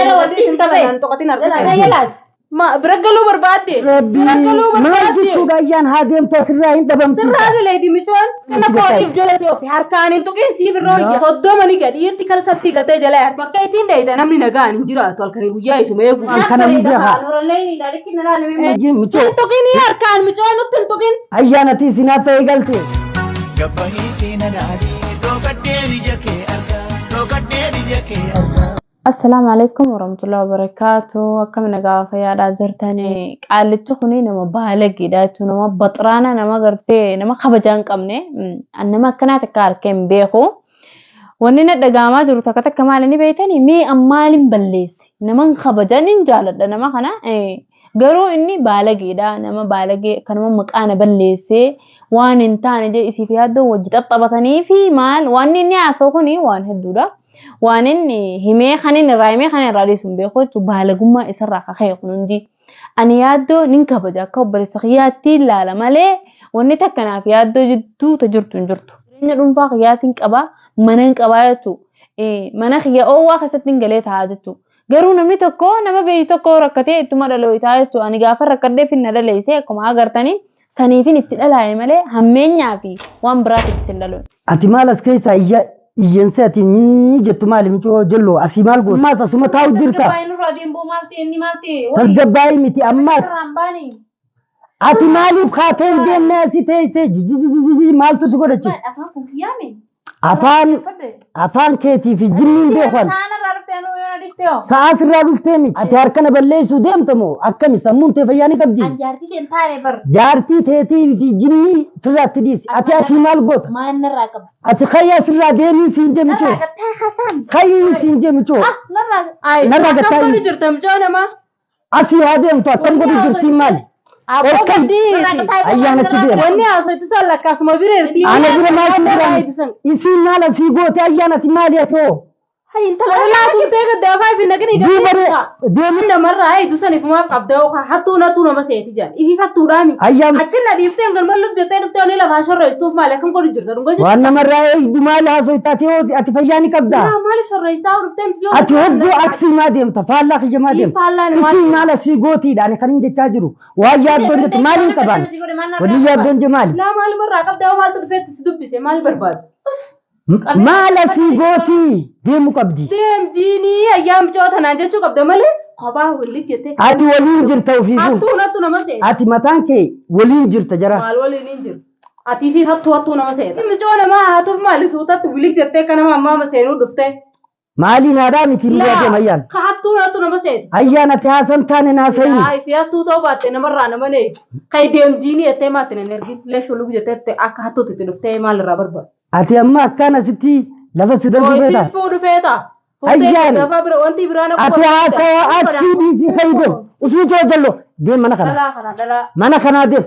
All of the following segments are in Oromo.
Jala wanti Intala tafe. naan tuqatin harka Jala kee. jalaati. Ma bira galuu barbaadde. Rabbii Bira galuu maal barbaadde. jechuudha ayyaan haa deemtu asirraa hin dhabamtu. Sirraa galeeti micoon. Kana kootiif jala si ofi harkaan hin tuqin siif irra hojja. Soddoma ni gadi dhiirti kala sattii galtee jala yaartu. Bakka isiin dheeyite namni nagaan hin jiraatu halkanii guyyaa isuma eegu. Maal kana ni beekaa. Nurallee hin ilaalin na ilaalin. Michoo Hin tuqin harkaan micoon nutti hin tuqin. ayyaan ati isin hafa eegalte. Gabbahiitii na laalii dhokadheen ija kee argaa dhokadheen ija kee argaa. Assalaamu alaikum warahmatullahi wabarakaatu. Akkam nagaa fayyaadhaa jirtani. Qaallichi kuni nama baalageedha jechuun nama baxraana nama gartee nama kabajaa hin qabne nama akkanaa takka harkee hin beeku. Wanni na dhagaamaa jiru takka takka maali ni beektani mee ammaaliin balleesse naman kabajan hin jaaladha nama kana garuu inni baalageedha nama baalagee kanuma maqaa na balleessee waan hin taane jee isiif yaaddoo wajji xaxxabatanii fi maal waan inni haasa'u kuni waan hedduudha. Waan inni himee kan inni irraa himee kan irraa dhiisu hin beeku jechuudha. Baalagummaa isarraa kaka'e kun hundi. Ani yaaddoo nin kabaja akka obboleessa kiyyaatti ilaala malee wanni takka naaf yaaddoo jidduu ta jirtu hin jirtu. Jireenya dhuunfaa kiyyaatiin qaba mana hin qabaa jechuudha. Mana kiyya oowwaa keessatti hin galee taa'aa jechuudha. Garuu namni tokko nama beeyu tokko rakkatee ittuma dhalooyitaa jechuudha. Ani gaafa rakkadheef hin na dhaleessee akkuma agartanii saniifin itti dhalaa'e malee hammeenyaa fi waan biraatiif itti hin dhaloon. Ati maal as keessaa iyya iyyansi ati ni jettu maali micoo jelloo asii maal goota? Ammaas asuma taa'u jirta. Tasgabbaa'ee nurraa deemboo maal ta'e inni maal ta'e? Tasgabbaa'ii miti ammaas. Irraa hin baane. Ati maaliif kaatee hin deemne asii teessee jijijijiji maaltu si godhachiisa? Afaan kun kiyyaame. Afaan afaan keetii fi jinniin beekan. Sa'aa sirraa dhuftee miti. Ati harka na balleessuu deemta moo akkami sammuun tee fayyaa ni qabdi? An jaartii teen taane bar. Jaartii teetii fi jinnii sirraatti dhiisi. Ati asii maal goota? Maal narraa qaba? Ati kayyaa sirraa deemii siin jee michoo. Narraa gattaa hasaan. Kayyii siin jee michoo. Narraa Ayi Narraa akkam gattaa godhu jirta micoo namaa. Asii haa deemtu akkam godhu jirtii maali? Abboo Ol ka'i. gaddiiti. Ayyaan achi deema. Wanni haasofti san lakkaasuma bira jirti. Ana bira maaltu jira? Isiin maal asii goote ayyaan ati maali atoo? Hay intala dhalaa tumtee gadda afaa fi nagani Duuba gadda. deemi. Namarraa hayitu saniif maaf qabda yookaan hattuu nattuu nama seeti jedhan. Ifi hattuudhaami. Ayyaan Achi na dhiiftee galmalluuf jettee dhuftee oni lafaa shorreessuuf maali akkam godhu jirta dhungoo waan namarraa eegdu maali haasofta ati hoo ati fayyaa ni qabdaa? Maaliif shorreessaa dhuftee miti Ati hogguu aksii maa deemta faallaa kiyya maa deemta? Faallaa namaa Isiin maal asii gootiidha ani kan hin jechaa jiru. Waan yaaddoon jettu maaliin qabaan? Walii yaaddoon je maali? Laa maalumarraa qabda maaltu dhufeetti si dubbise maal barbaadu? Maal asii gootii deemu qabdi. Deem jiinii ayyaa micoo tanaan jechuu qabda malee kophaa walitti jettee Ati waliin jirta ofiifuu. hattuu nattu nama seeta. Ati mataan kee waliin jirta jara. Maal waliin hin jiru. Atii fi hattuu hattuu nama seeta. Micoo namaa haatuuf maali suutatti wilitti jettee akka nama ammaa seenuu dhuftee. Maaliin haadhaa miti ni deema ayyaan. Ka hattuu nattu nama seeta. Ayyaan ati haasan taane naasayini. Yaa fi hattuu ta'uu baatte namarraa nama neetu. Kai deem jiinii jettee maatti nan ergin leeshoo lubu jettee akka hattuutti itti dhuftee maal irraa barbaadu. Ati amma akkaan asitti lafa si darbu feeta. Ho'isis fuudhu feeta. Ayyaan. Gafaa bira wanti biraa na Ati haasawa asii dhiisii fayyadamu. Usuu joo jallo deem mana kana. Dhalaa kana dhalaa. Mana kanaa deem.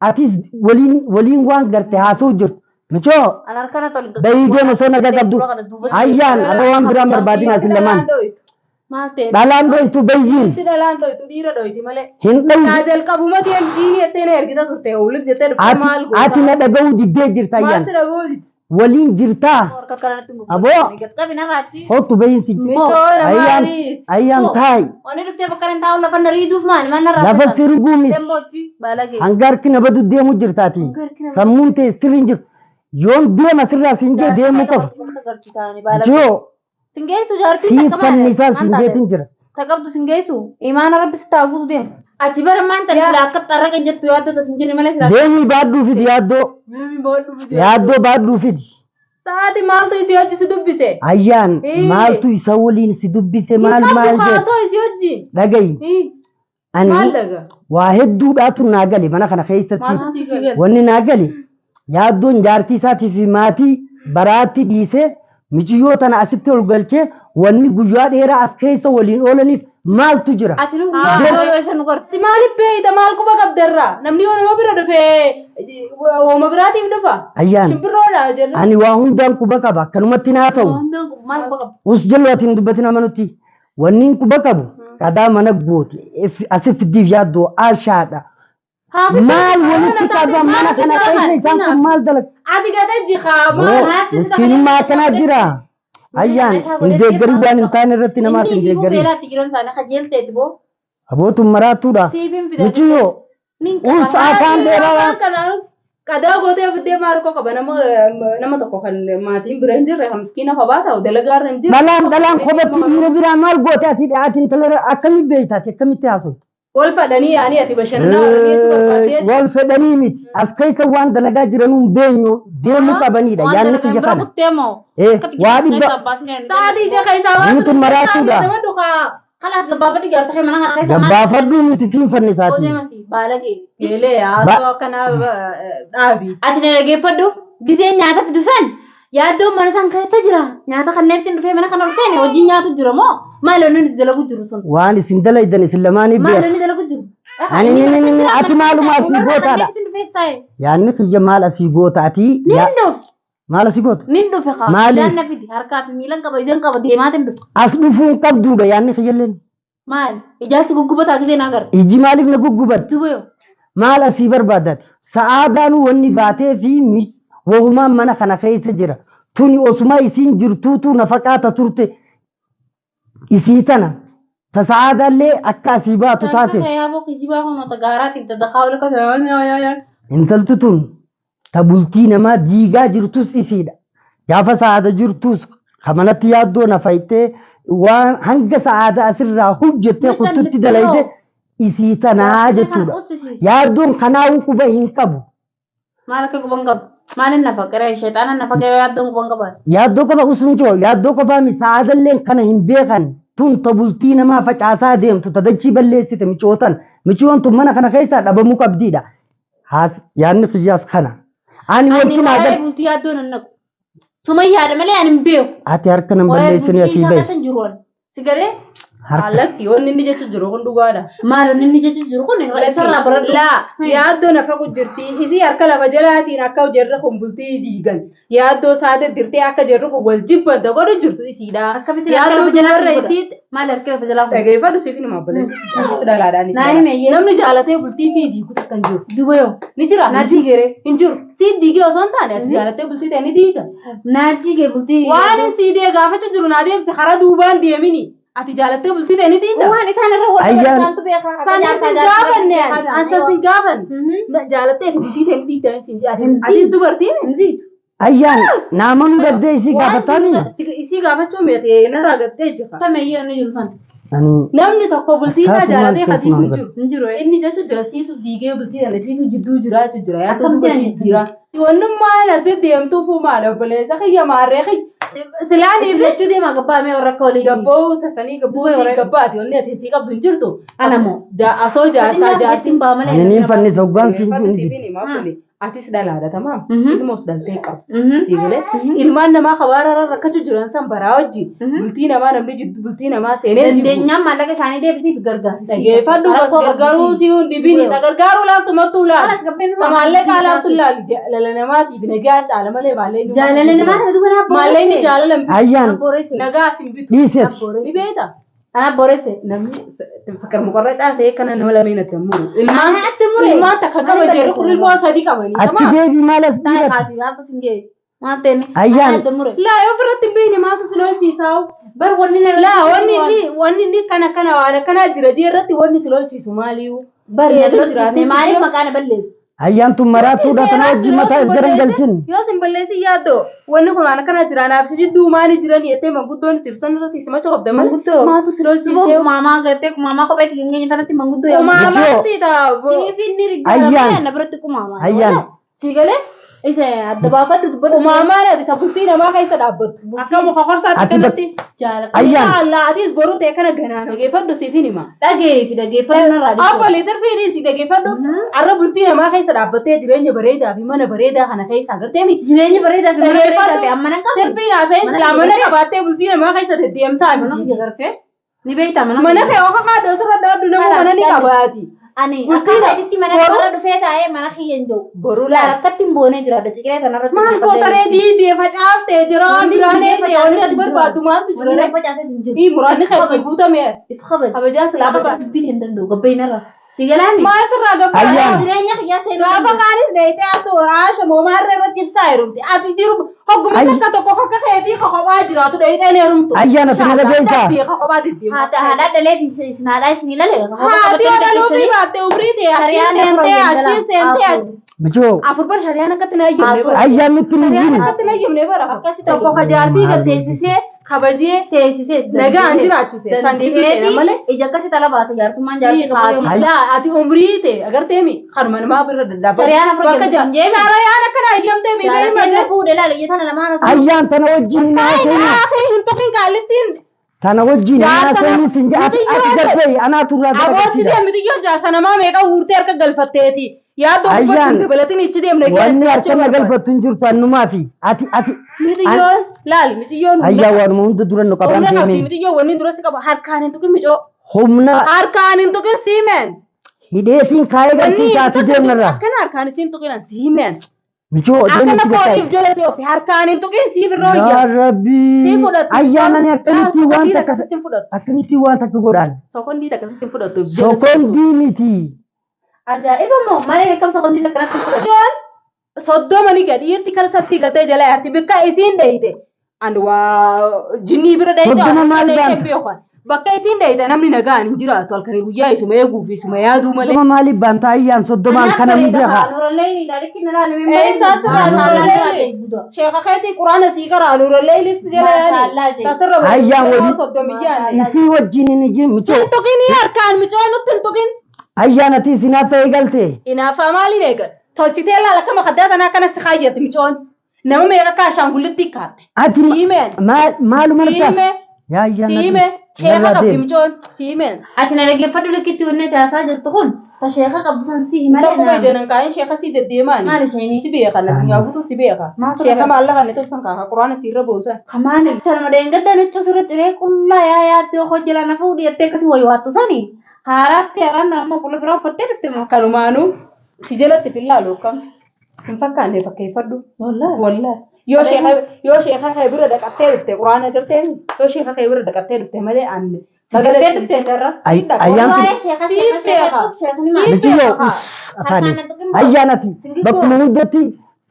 Atis waliin waliin waan garte haasa'u jirtu. Michoo An harkana tol. bayii deem osoo nagaa qabdu. Ayyaan har'a waan biraan barbaadin asin lamaan. Maal ta'e? Dhalaan dhoytu bayyiin Wanti dhalaan dhoytu dhiira dhoyti malee. hin Naa dhoytu. jalqabuma deem jiinii jettee na ergita turte waliif jettee dhuftee Ati maal goota? ati na dhaga'uu diddee jirta Maal ayyaan. si dhaga'uu didde? Waliin jirtaa. Harka kanatti Aboo. Qabi narraatti. Hottu bayiin si. Michoo namaa Ayyaan dhiisi. ayyaan taa'i. Wanni dhuftee bakka hin taa'u lafa na riiduuf maali? Maal narraa Lafa sirguu miti. Demboochi baalagee. Hanga harki na badu deemu jirtaati. Sammuun tee sirri hin jirtu. Yoon deema sirraa siin jee deemuu qofa. Joo Singeessu jaartiin siif takka maali? fannisaa siin jeetin jira. Ta qabdu singeessu imaana rabbi si taa guutu deema. Ati bara maan tani sila akka xarraqa jettu yaaddota sin jirre malee sila. Deemii baadhuu fidi yaaddoo. Yaaddoo baadhuu fidi. Sa'aati maaltu isii hojii si dubbise? Ayyaan Ee. maaltu isa waliin si dubbise maal maal jedhe. Haasoo isii hojii. Dhagayi Maal ani dhaga? waa hedduudhaatu naa gale mana kana keessatti. Maaltu sii gale? Wanni naa gale yaaddoon jaartii isaatii fi maatii baraatti dhiisee miciyyoo tana asitti ol galchee wanni guyyaa dheeraa as keessa waliin oolaniif maaltu jira? Ati nu guyyaa yoo isa nu gorte. Ati maaliif beeyta maal quba qabdarraa? Namni yoo nama bira dhufe wooma biraatiif dhufa. Ayyaan Shimbirroodha jenna. ani waa hundaan quba qaba akkanumatti naa ta'u. Maal quba qabda? Us jallo ati hin dubbatin amanutti. Wanni hin quba qabu qadaa mana gooti asi fiddiif yaaddoo ashaadha. Maal walitti qaba mana kana keessa isaan kun maal dalagu? Ati gata jihaa maal? Miskiinummaa akkanaa jira. Ayyaan hin deeggarin waan hin taane irratti namaas hin deeggarin. Beelaatti jiran isaanii kajeelteeti boo. Abootun maraattuudha. Siif hin fidan. Muciyyoo Nin us afaan beelaa waan Kanaanis qadaa gootee fiddee maarkoo qaba nama tokko kan maatiin bira hin jirre kan miskiina kophaa ta'u dalagaa irra hin jirre. Dhalaan dhalaan kophatti dhiira biraa maal goote ati ati intala akkamitti beekta ati akkamitti haasofta? Wal fadhanii yaanii ati bashannanaa walii jechuun barbaadee. Wal fedhanii miti as keessa waan dalagaa jiranuu hin beenyu deemuu qabanidha yaadni kiyya kana. Kuttee moo? Waa dhibba Sa'aatii ija keessaa waan Guutuun maraatuudha. Nama dhukaa. Kalaas gabbaafadhu jaarsa kee mana kana keessa. gabbaafadhuu miti siin fannisaati. Odeemasi baalagee. Eelee haasoo akkanaa dhaabi. Ati na dhaggeeffadhu gisee nyaata fidu san yaaddoon mana san keessa jira. Nyaata kanneen ittiin dhufee mana kana ol seene wajjin nyaatu jira moo maal inni dalagu jiru sun? Waan isin dalaydan isin lamaanii Maal beeku. inni dalagu jiru? Ani ni ni ati maaluma asii gootaadha. Ittiin dhufee taa'e. Yaadni kiyya maal asii goota ati Nin dhufe. maal asii goota? Nin dhufe kaa. Maaliif? Midhaan na fidi harkaa fi miilan qaba ijaan qaba deemaatiin dhufe. As dhufuu hin qabduudha yaadni kiyyalleen. Maal ijaarsi guggubataa gisee na agarra. Iji maaliif na guggubatti? Duba yoo. Maal asii barbaadati? Sa'aadaanuu wanni baatee fi wahumaan mana kana keessa jira. Tuni osuma isiin jirtuutu nafaqaata turte isii tana. Ta sa'aadaallee akka asii baatu taasif. Yaaboo kijibaa kun ota gaaraatiin tadaqaa ol akkasuma. Intalti tun ta bultii namaa diigaa jirtus isiidha. Gaafa sa'aada jirtus kamanatti yaaddoo na fayitee waan hanga sa'aada asirraa hojjettee kuttutti dalayte isii tanaa jechuudha. Yaaddoon kanaa'uu quba hin qabu. Maal akka quban qabu? Maalin nafa qiree sheexaana nafa qiree yaaddoon quban qabaate? Yaaddoo qofa usuma jiru yaaddoo qofaa mi sa'aadalleen kana hin beekan tun ta bultii namaa facaasaa deemtu ta dachii balleessite micootan miciyoon tun mana kana keessaa dhabamuu qabdiidha. Haas yaadni kiyyaas kana. Ani Ani wanti naa waa'ee gal bultii yaaddoo nan naqu. Suma yaada malee ani hin beeku. ati harka nan Waa'ee balleessini bultii asii isaa bahi. keessa hin jiru ani. Si galee Harka Alatti wanni inni jechu jiru kun dhugaadha. maal inni jechu jiru kun isarraa baradhu. Laa yaaddoo nafa jirti isii harka lafa jalaatiin akka jarri kun bultii diigan yaaddoo saate dirtee akka jarri kun wal jibban godhu jirtu isiidha. Akkamitti harka Yaaddoo lafa jalaatiin dubarra godha? isii Maal harka lafa jalaa kun? dhageeffadhu siif nima abbalee. Asis dhalaadhaan Naa hime iyyee. Namni jaalatee bultii fi diigu takka hin jiru. Duba yoo. Ni jira. Naa diigere. Hin jiru. Si diigee osoo hin taane ati jaalattee bultii ta'e ni diiga. Naa diige bultii. Waan si dee gaafachuu jiru naa deemsi karaa duubaan deemini. Ati jaalattee bultii ta'e ni diiga. Waan isaan irra wal Ayyaan. isaantu beekaa. Sanis hin gaafanne ani. Ansas hin gaafanne. Jaalattee ati bultii ta'e ni diiga siin jedhe. Atis dubartiin. Hin diidu. ayyaan naamanuu dhabdee isii gaafattaani. Isii gaafachuu meetee narraa gattee jira. Tameeyyee inni jiru sana. Ani Namni tokko bultii isaa Akkaatuma jaalatee keetti hadiigu hin maal jiru. Hin jiru. Inni jechuun jira siitu diigee bultii sana siitu jidduu jira jechuun jira. Yaa Akkamitti dubartii ani jira. Wannummaan asii deemtuuf maal obboleessa kiyya maarree kiyya. Silaan Itti lachuu deemaa gabbaa mee warra akka walii. gabboo tasanii gabboo sii gabbaati wanni ati sii qabdu hin jirtu. Ana moo. Asoo jaarsaa jaartiin. Ittiin ba'a malee. ani niin fannisa hoggaan siin hin jiru. Atis dhalaadha tamaam. Ilmoos dhaltee qabdu. Siigalee ilmaan namaa kabaararra rakkachuu jiran san baraa wajji bultii namaa namni jidduu bultii namaa seenee jiru. Dandeenyaan maallaqa isaanii deebisiif gargaara. Dhageeffadhu bas gargaaruu si hundi bini gargaaruu laaftu mattuu laal. Kanas gabbeen irraa Maallee laaftu laal jaalala namaatiif nagaa caala malee maallee inni Jaalala namaa kana duuba naa Maallee inni jaalala hin bitu. Ayyaan Nagaa as hin bitu. dhiiseti. Ni beekta. Ana boreesse. Namni fakar mukarra caasee kana nama lameen atti muru. Ilmaan Ana atti mure. Ilmaan takka qaba jedhu kun ilmoo sadii qabanii. Achi deebii maal as Taa'e dhiirati? kaati maaltu sin ga'e? Maal ta'e? Ayyaan. Ana mure. Laa yoo ofirratti hin beekne maaltu si lolchiisaa? Bar wanni na Laa wanni inni wanni inni kana kana waan akkanaa jira jee irratti wanni si lolchiisu maaliyu? Bar na Eedu lolchiifne jiraate maaliif maqaa na balleessi? Ayyaan tun maraatuudha tana wajjin mataa if garan galchin. Yoo sin balleessi yaaddoo wanni kun waan akkana jira naaf si jidduu maali jiran jettee manguddoon sirsan irratti simachuu qabda malee Manguddoo. maaltu si Duuba lolchiisee? kumaamaa gartee kumaamaa kopheetti hin geenye tanatti manguddoo yaa. Umaamaatti ta'a. Siif inni riggaa Ayyaan. malee na biratti kumaamaa. Ayyaan. Si galee isa adda baafadhu dubbadhu. Umaamaan ati ta bultii namaa keessa dhaabbattu. Akka muka horsaatti Ati bak- kanatti. Jaalala. Ayyaan. Allah atis boruu ta'e kana ganaa dhageeffadhu siif hin hima. Dhagee fi dhageeffadhu narraa dhiisuu. Abba liitar fiidii si dhageeffadhu. Arra bultii namaa keessa dhaabbattee jireenya bareedaa fi mana bareedaa kana keessa agartee mi? Jireenya bareedaa fi mana bareedaa fi amma nan qabu. Sirbiin haasa'in Mana silaa mana kee qabaattee bultii namaa keessa deddeemtaa Mana miti. kiyya gartee. Ni beektaa mana Mana kee ofa kaadhoo sirra dhaaddu nama mana ni qabaati. Ani akka fedhitti mana bara dhufee taa'ee mana kiyya hin jiru. Boruu Laala laala. akkatti hin boonee jiraadha ciqilee kanarratti. Maal gootaree diidee facaaftee jira waan biraan eegdee wanni ati barbaaddu maaltu Wanni jira? facaasee hin jiru. Ii muraanni kan itti guutame If kabaji. kabajaa silaa Lafa qabaatu. dubbii hin danda'u gabbainarra. Si galaami. Maal sirraa gabbaa? Ayyaan. Jireenya kiyyaa seenuu Gaafa dandeessa. kaanis dheeyitee as haasha moomaarra irratti ibsaa heerumte. Ati jiru hogguma Ay- takka tokko akka keetii kokophaa jiraatu dheeyitee ni heerumtu. Ayyaana sana dhageessaa? Kokophaa diddiimu. Haadha haadha dhalee isin haadhaa isin ilale. Haati dhaluufii baatte umrii ta'e Sariyaan achiin afur seentee waliin achiin seentee afur. Michoo afur bar shariyaan akkatti na hayyamne bara. ayyaan nutti hin Shariyaan jiru. akkatti na hayyamne bara. Akkasi Tokko kajaartii gatteessisee kabajee teessisee nagaan jiraachise. San jibbisee malee. Ija akkasi tala baasa jaartummaan jaartii tokko yommuu. Laa ati umrii ta'e agartee mi kanuma namaa bira daddaaba. Shariyaan afur Bakka jedhu hin jeeqne. Shariyaan akkana hayyamtee mi beeyi Jaartiin malee. fuudhe laala ija tana lamaan osoo. Ayyaan tana wajjin hin haasa'in. Haasee hin tuqin kaallittiin. Tana wajjin hin Jaarsa haasa'in sin jedha. Ati Mitiyyoo ati garbee anaatu irraa Abooti dalagasida. deemti iyyoo jaarsa namaa meeqa huurtee harka galfatteeti. Yaaddoo Ayyaan. dubbachuun dabalatiin ichi deemne Wanni harka na galfattu hin jirtu annumaa fi ati ati Mixiyyoon laal mixiyyoon ayyaan waanuma hunda dura nu qaban humna qabdi deemeen. mixiyyoon wanni duratti qaba harkaan hin tuqin micoo Humna harkaan hin tuqin siimeen. hidheetiin kaayee galchiisaa ati deemnarraa. Akkana harkaan isin tuqinan siimeen. Michoo Akkana deemti kootiif gattaa'e. jala si ofi harkaan hin tuqin siif irra Yaa hojja. Sii Rabbii. fudhatu. Ayyaan ani akkamitti waan takka akkasitti hin fudhatu. akkamitti waan takka godhaan. Sokondii akkasitti hin fudhatu. Sokondii miti. Ajaa'iba moo malee akkam sakondii akkanatti fudhatu. Yoon soddoma ni gadi dhiirti kala sattii galtee jala yaarti bikka isiin dheeyite. And waa jinnii bira dheeyite. Soddoma maal baanta? Bakka isiin dheeyite namni nagaan hin jiraatu halkanii guyyaa isuma eeguu fi isuma yaaduu malee. Soddoma maaliif baanta ayyaan soddomaan kana ni beekaa. Sheeka keetii quraana sii qara aluurallee libsi jala yaani. Tasirra Ayyaan wali- soddomi yaani. Isii wajjin hin ijin michoo. Hin tuqin harkaan micoo nutti hin tuqin. Ayyaan ati isin hafa eegalte. Inaaffaa maaliin eegal? Tolchitee laala akka makaddaa tanaa akkana si kaayyatti micoon. Nama meeqa akka ashaangullitti kaatte. Ati Siimeen. maaluma naftaas? Siimee. Yaa ayyaan Siimee. Sheeka qabdi micoon. Siimeen. Ati na dhaggeeffadhu likkitti onnee taasaa jirtu kun ta sheeka qabdu san si malee Tokkuma naa. ijaan kaa'in sheeka si deddeemaani. Maal isheenii? Si beeka addunyaa guutuu si beeka. Maaltu Sheeka beeka? maallaqa inni tolsan kaaka quraana siirra boosan. Kamaani tanuma dheengadda nutti asirratti dhiree qullaa yaa yaaddoo hojjela na fuudhi jettee akkasii wayii waattu sani haaraatti haaraan nama fuula biraa uffattee dhufte moo? Kanumaanuu si jalatti fillaalu akkam. Hin fakkaanne fakkeeffadhu. Wallaahi. Yoo sheeka yoo sheeka kee bira dhaqattee dhufte quraana gartee yoo sheeka kee bira dhaqattee dhufte malee anne. Dhaqattee dhufte irra. Ayyaan Waa'ee sheeka sheeka sheeka sheekni maal? Michiyyoo afaanii. Ayyaan ati bakkuma hundatti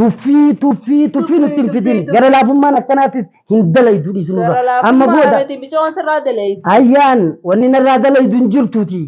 tuffii tuffii tuffii nutti hin fidin. Gara laafummaan akkanaatis hin dalaydu dhiisnurra. Amma booda Micoon sirraa dalaysi. ayyaan wanni narraa dalaydu hin jirtuuti.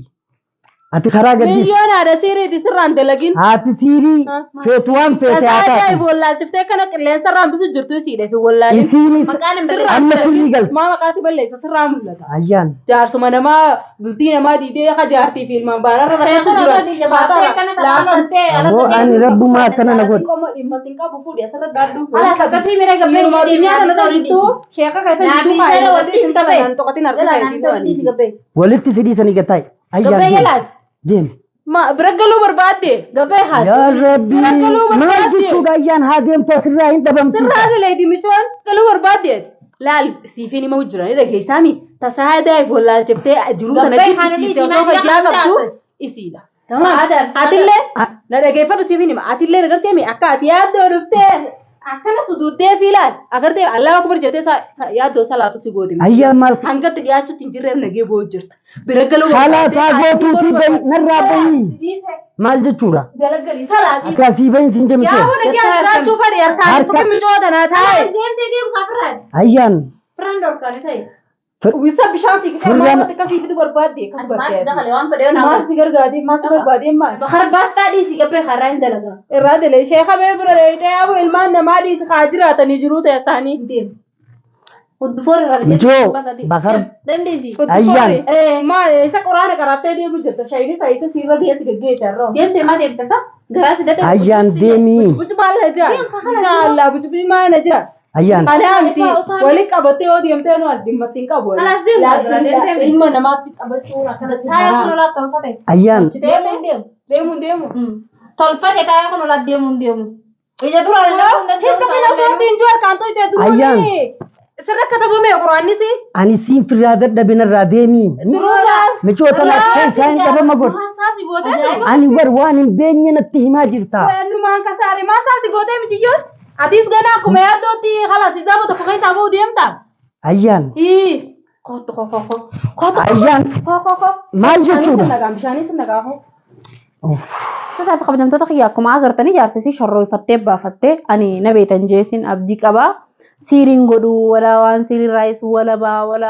Ati karaa gaddis. Miyyoon haadha siiriiti sirraan dalagin. Haati siirii feetu waan feete haa Tasaa taatu. ajaa'iba wallaalchiftee kana qilleensa irraan bisu jirtu isiidha fi wallaalin. Isiinis Maqaan hin Sirraa amma sirrii galte. Maa maqaa si balleessa sirraa mul'ata. Ayyaan. Jaarsuma namaa bultii namaa diidee akka jaartii fi ilmaan baanarra Sheeka rakkatu odoo biyya baaftee kana taphattee Aboo ani rabbumaa akkana na godhe. Qoma dhimma hin qabu fuudhi asirra gaadhu. Ala akkasii mira gabbee Yeruma addunyaa kanarra jirtu sheeka keessa Naafii jirtu seera kaayee walitti hin qabee. taphanan toqatiin harka Jala naafii seera walitti gabbee. Walitti si dhiisanii gattaa'e. Ayyaan Gabbee deemi. jalaati. Deemi. Ma bira galuu barbaadde gabbee haati. Yaa Rabbi Bira galuu maal barbaadde. jechuudha ayyaan haa deemtu asirraa hin dhabamsiisa. Sirraa galee micoon galuu barbaadde. Laal siifiin hima jiran dhageessaami tasaa daa'if wallaalchiftee jiruu sana Gabbee haadha jibbisiiste dhiisii osoo maal fayyaa jedhamu qabdu taase? isiidha. Sa'aadhaan, Atillee na dhageeffadhu siifiin hima atillee agartee mi akka ati yaaddoo dhuftee akkana suduuddee fi laal agartee allaa akbar jettee yaaddoo salaatu si gooti. Ayyaan maal Hangatti dhiyaachuutti hin jirreef nagee boo'u jirta. Bira galuu Kalaas haa gootuutii bahi narraa bahi. Maal jechuudha? Galagalii salaatii. Ati asii bahin siin jemte. Yaa huna kee jiraachuu fadhi harkaan Harka- tuqi micoo tanaa taa'e. Deemtee deemu kaafirraan. Ayyaan Firaan dhorkaanii ta'e. Wisa bishaan si qixee Furraan- maal akka siif barbaadde akkas Maal barbaadde. dakale waan fedhe yoo Maal si gargaarti maal si barbaadde maal. Bakar baastaa dhiisii gabbee karaa hin dalagaa. Irraa dalee sheeka bee bira dheedhee abu ilmaan namaa dhiisi haa jiraatanii jiruu ta'e isaanii. Deemu. Huddufoor irraa Mijoo, bakar- Deemdeesi. Ayyaan. Maal isa quraana qaraattee deemu jirta shayini fayyisa siirra deessi gaggeessa irraa. Deemtee maa deemte sa? Garaa si dadhabe. Ayyaan deemii. Bucu maal na jira? Inshaallah bucu maal na jira? Ayyaan. Kanaafti waliin qabattee yoo deemtee nu addimatti hin qabu. Kanaaf deemu jira, deemtee Ilma namaatti qabachuun akkanatti Taa'ee kun olaa tolfate. Ayyaan. Deemu hin deemu. Deemu deemu. Tolfate taa'ee kun olaa deemu hin deemu. Ija dura Hin tuqin osoo siin jiru harkaan to'ite Ayyaan. duruuni. Sirra katabame quraannis. Ani siin firraa dadhabe narraa deemii. Michoo tanaaf keessaa hin dhabama godhe. Maasaasi gootee. Ani war waan hin beenye natti himaa jirta. Waannumaan kasaare maasaasi gootee mitiyyoos. Atis gana akkuma yaaddootti halas izaaba tokko keessaa ba'uu deemta. Ayyaan. Kottu koo koo koo. Kottu Ayyaan. koo koo koo. Maal jechuudha? Nagaa bishaanis nagaa koo. Sasaaf kabajamtoota kiyya akkuma agartanii jaarsisii sharroofattee baafattee ani na beektan jeetiin abdii qabaa. Siiriin godhuu walaa waan siiriin raayisuu walabaa walaa.